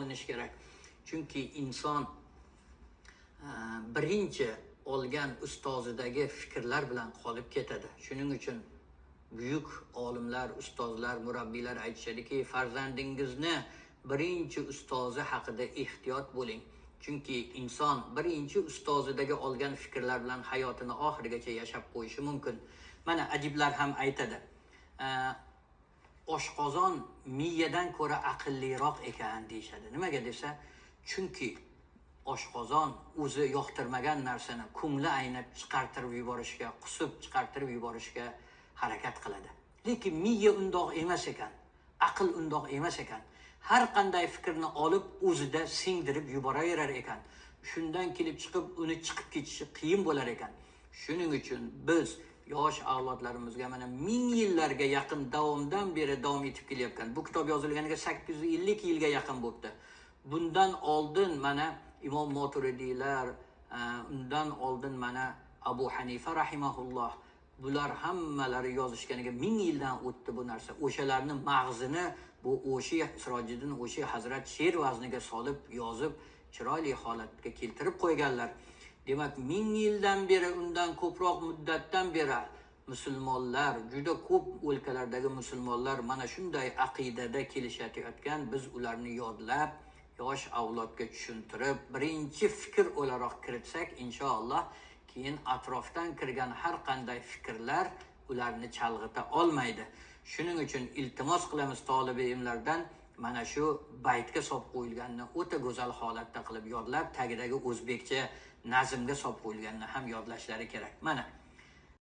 olinishi kerak. Chunki inson birinchi olgan ustozidagi fikrlar bilan qolib ketadi. Shuning uchun buyuk olimlar, ustozlar, murabbiylar aytishadiki, farzandingizni birinchi ustozi haqida ehtiyot bo'ling. Chunki inson birinchi ustozidagi olgan fikrlar bilan hayotini oxirigacha yashab qo'yishi mumkin. Mana adiblar ham aytadi, oshqozon miyadan ko'ra aqlliroq ekan deyishadi. Nimaga desa, chunki oshqozon o'zi yoqtirmagan narsani ko'ngli aynab chiqartirib yuborishga, qusib chiqartirib yuborishga harakat qiladi. Lekin miya undoq emas ekan, aql undoq emas ekan. Har qanday fikrni olib o'zida singdirib yuboraverar ekan. Shundan kelib chiqib uni chiqib ketishi qiyin bo'lar ekan. Shuning uchun biz yosh avlodlarimizga mana ming yillarga yaqin davomdan beri davom etib kelayotgan, bu kitob yozilganiga 850 yilga yaqin bo'libdi. Bundan oldin mana Imom Moturidiylar, undan oldin mana Abu Hanifa rahimahulloh, bular hammalari yozishganiga 1000 yildan o'tdi bu narsa. O'shalarni mag'zini bu O'shiy Sirojiddin O'shiy hazrat she'r vazniga solib yozib, chiroyli holatga keltirib qo'yganlar. Demak, 1000 yildan beri, undan ko'proq muddatdan beri musulmonlar, juda ko'p o'lkalardagi musulmonlar mana shunday aqidada kelishayotgan. Biz ularni yodlab, yosh avlodga tushuntirib, birinchi fikr o'laroq kiritsak, inshaalloh keyin atrofdan kirgan har qanday fikrlar ularni chalg'ita olmaydi. Shuning uchun iltimos qilamiz tolibi ilmlardan, mana shu baytga solib qo'yilganini o'ta go'zal holatda qilib yodlab, tagidagi o'zbekcha nazmga solib qo'yilganini ham yodlashlari kerak. Mana